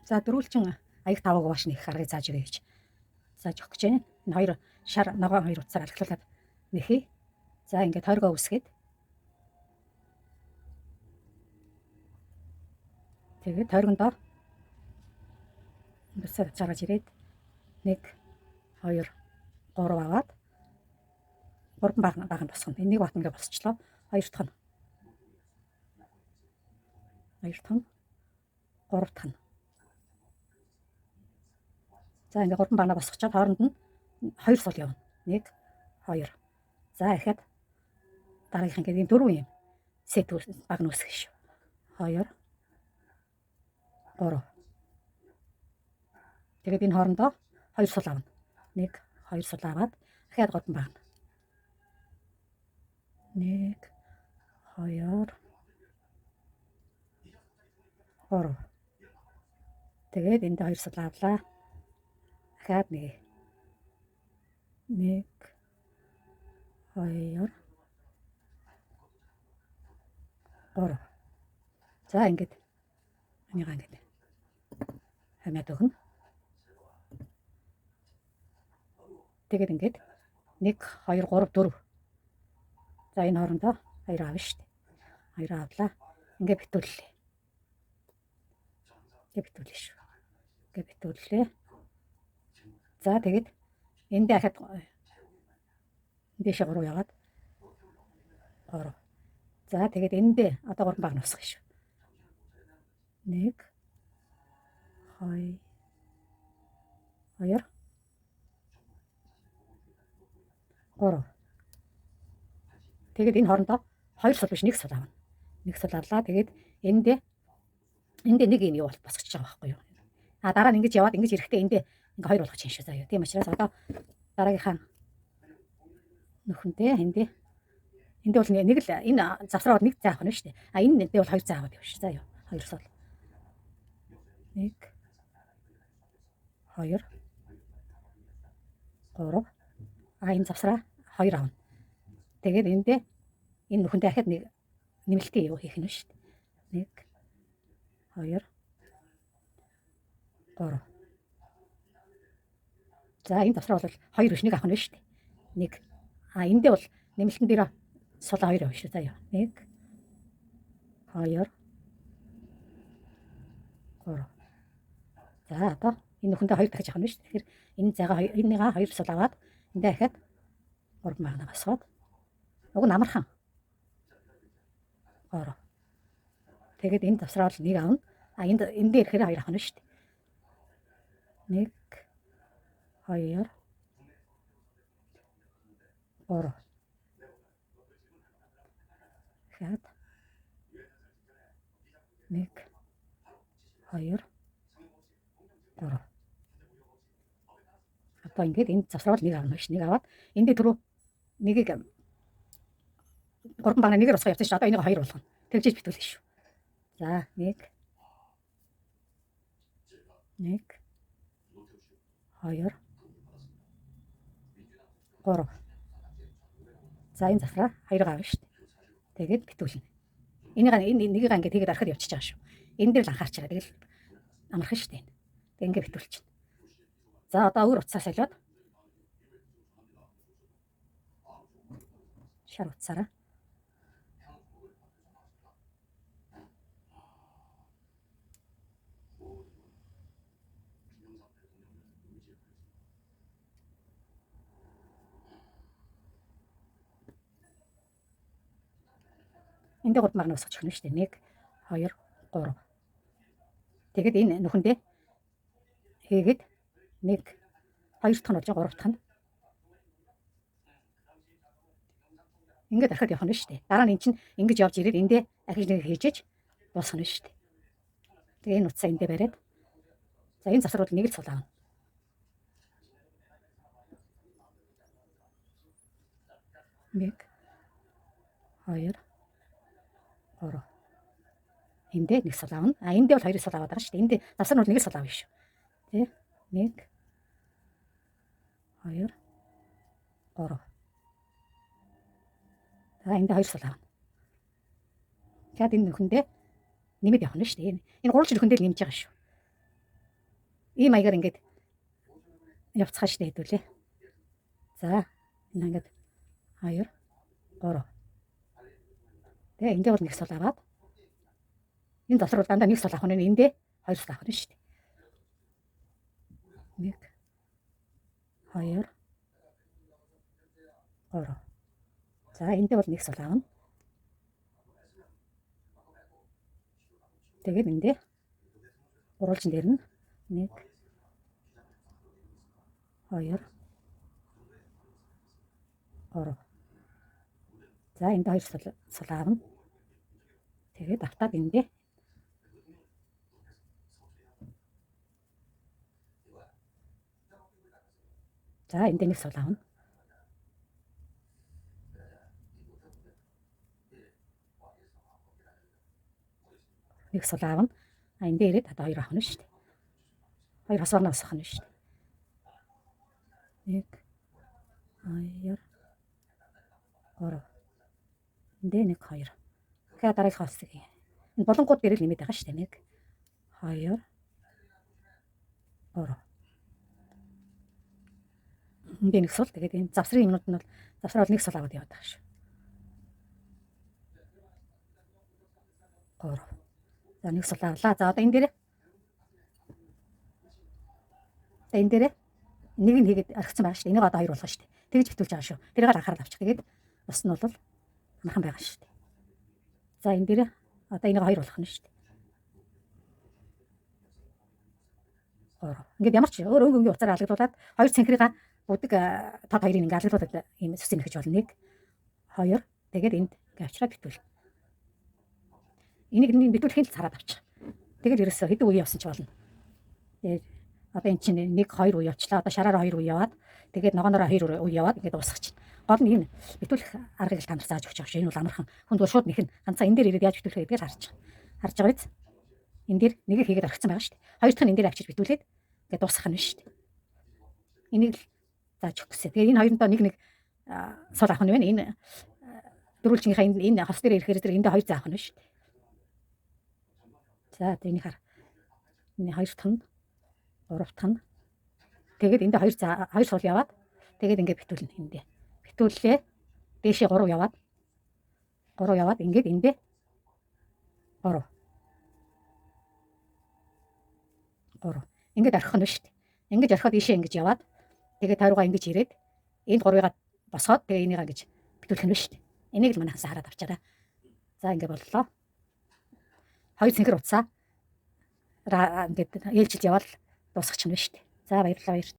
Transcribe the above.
За дөрвөлжин аяг таваг баш нэх аргыг зааж өгье гэж зааж өгөх гэж байна. Энэ хоёр шар ногоон хоёр утсаар алхлуулад нэхье. За ингээд тойргоо үсгээд тэгээд тойргондоо буцаад гаргаж ирээд 1 2 3 аваад 3 баг баг нь босгоно. Энэ нэг бат ингээд босчлоо. Хоёр дахь нь. Хоёр дахь нь. Гурав дахь нь. За ингээд гурван багнаа босгочоод хооронд нь хоёр сул явна. 1 2. За ихэд дараагийнх ингээд ийм дөрвөн юм сет баг нь үүсгэх шүү. 2 3. Тэгээд энэ хоорондоо хоёр сул авна. 1 2 сул аваад дахиад гурван багна. 1 2 3. Тэгээд энд хоёр сул авлаа. Дахиад нэг. 1 2 3. За ингээд энийгээ ингээд хамиад өгнө. Тэгээд ингээд 1 2 3 4. За энэ хоорондоо хоёр авна шүү дээ. Хоёр авлаа. Ингээд битүүллээ. Ингээд битүүлээ шүү. Ингээд битүүллээ. За тэгээд энд дахиад дээшээ 3 яваад 3. За тэгээд эндээ одоо 3 баг нусгах шүү. 1 2 2 3. Тэгээд энэ хоорондоо хоёр сул биш нэг сул авна. Нэг сул авлаа. Тэгээд эндээ нэг юм юу босгож байгаа байхгүй юу? А дараа нь ингэж яваад ингэж ирэхдээ эндээ ингээ хоёр болгож чинь шүү заяа. Тийм учраас одоо дараагийнхаа нөхөндөө эндээ эндээ бол нэг л энэ завсраа бол нэг зай авах нь шүү дээ. А энэ дээр бол хоёр зай аваад явна шүү заяа. Хоёр сул. 1 2 3. А энэ завсраа хоёр авна. Тэгээд эндээ энэ нөхөндөө ахад нэг нэмэлтийн юу хийх нь шүү дээ. 1 2 3. За энэ завсраа бол хоёр биш нэг авах нь шүү дээ. 1. А эндээ бол нэмэлтэн дээр сул хоёр явна шүү заяа. 1 2 3. За одоо энэ нөхөндөө хоёр дахиж авах нь шүү дээ. Тэгэхээр энэ зайгаа энийгээ хоёр сул аваад эндээ ахад 3 магна босгоод уг нь амархан. 3. Тэгээд энэ завсраа бол нэг авна. А энд энэ дээр ирэхээр хоёр авах нь шүү дээ. 1 2 3. Дахиад 1 2 3. Одоо ингээд энэ завсраа бол нэг авна ш. Нэг аваад энд дээр түрүү нэгийг гурван багна нэгээр босгоо явсан ш. Одоо энийг хоёр болгоно. Тэгжиж битүүлнэ шүү. За 1 1 2 3. За энэ завсраа хоёрыг авна шүү дээ. Тэгээд битүүлнэ. Энийг энэ нэгийг ингээд тэгээд архад явчихж байгаа шүү. Энэ дээр л анхаарч байгаа. Тэгэл амархан шүү дээ. Тэг ингээд битүүлчихнэ. За одоо өөр утсаа солиод шар утсаараа энд гурван баг нусгах өгнө шүү дээ. 1 2 3. Тэгээд энэ нөхөндөө хийгээд 1 2 дахь нь болж 3 дахь нь ингээд архад явах нь шүү дээ. Дараа нь эн чинь ингэж явж ирээд эндээ ахиж нэг хийжээж дуусгах нь шүү дээ. Тэгээ энэ утсаа эндээ бариад за энэ завсар бол нэг л сул авна. 1 2 3. Эндээ нэг сул авна. А эндээ бол хоёр сул аваад байгаа шүү дээ. Эндээ завсар нь бол нэг л сул авна шүү. Тэ? 1 2 3. За эндээ хоёр сул авна. Тэгэхээр энэ нөхөндөө нэмэд явах нь шүү дээ. Энэ гурван нөхөндөө л нэмж байгаа шүү. Ийм маягаар ингээд явцгаа штэ хэдүүлээ. За энэ ингээд 2 3. Тэгээ эндээ бол нэг сул аваад энэ дотор бол дандаа нэг сул авах нь, эндээ хоёр сул авах нь шүү дээ. 1 2 3. За эндээ бол нэг сул авна. Тэгээд эндээ гурвалжин дээр нь 1 2 3. За энд хоёр сул авна. Тэгээд автаад эндээ за эндээ нэг сул авна. Нэг сул авна. А эндээ ирээд одоо хоёр авах нь шүү дээ. Хоёр хосоор нь босгох нь шүү дээ. 1 2 3. Эндээ 1 2. Тэгэхээр дараагийнхаа хосыг. Энэ болонгууд дээр л нэмээд байгаа шүү дээ. 1 2 3. Эндээ нэг сул. Тэгээд энэ завсрын юмнууд нь бол завсраа бол нэг сул аваад яваад байгаа шүү. 3. За нэг сул авлаа. За одоо энэ дээр. За энэ дээр нэг нь хийгээд орхисон байгаа шүү дээ. Энийг одоо хоёр болгоо шүү дээ. Тэгж битүүлж байгаа шүү. Тэрийг л анхаарал авчих. Тэгээд бус нь бол амархан байгаа шүү дээ. За энэ дээр одоо энийг хоёр болгох нь шүү дээ. 3. Ингээд ямар ч өөр өнгө өнгийн утсаар алгадуулаад хоёр цэнхрийг бүдэг тод хоёрыг ингээд алгадуулаад ийм сүсийг нэхэж болно. 1 2 тэгээд энд ингээд авчраад битүүл. Энийг нэг битүүлэхийн л цараад авчих. Тэгээд ерөөсөө хэдэн үе явсан ч болно. Тэгээд одоо эн чинь 1 2 үе явчлаа. Одоо шараараа 2 үе яваад тэгээд ногоонороо 2 үе яваад ингээд дуусгах чинь. Гол нь энэ битүүлэх аргыг л та нар зааж өгч байгаа шүү. Энэ бол амархан. Хүн зүгээр шууд нэхэн ганцаа энэ дээр ирээд яаж битүүлэх гэдгийг л харж байгаа. Харж байгаа биз? Энэ дээр нэгийг хийгээд орхисон байгаа шүү дээ. Хоёр дахь нь энэ дээр авчиж битүүлээд ингээд дуусгах нь шүү дээ. Энийг л зааж өгөх гэсэн. Тэгээд энэ хоёрондоо нэг нэг сул авах нь байна. Энэ дөрвөлжингийнхаа энэ хос дээр ирэхээр зэрэг эндээ хоёр заа авах нь шүү дээ. За тэнийг хар. Энэ хоёр дахь нь гурав дахь нь тэгээд эндээ хоёр заа хоёр сул яваад тэгээд ингээд битүүлнэ эндээ. Битүүллээ. Дээшээ 3 яваад 3 яваад ингээд эндээ 3 3. Ингээд орхих нь шүү дээ. Ингэж орхиод ийшээ ингэж яваад тэгээд тойрогоо ингэж ирээд энд 3-ыг босгоод тэгээ энийг ингэж битүүлэх нь шүү дээ. Энийг л манайхаас хараад авчаарай. За ингэ боллоо. Хоёр цэнхэр утсаа ингээд ээлжилж яваал дуусгах чинь шүү дээ. За баярлалаа баяр.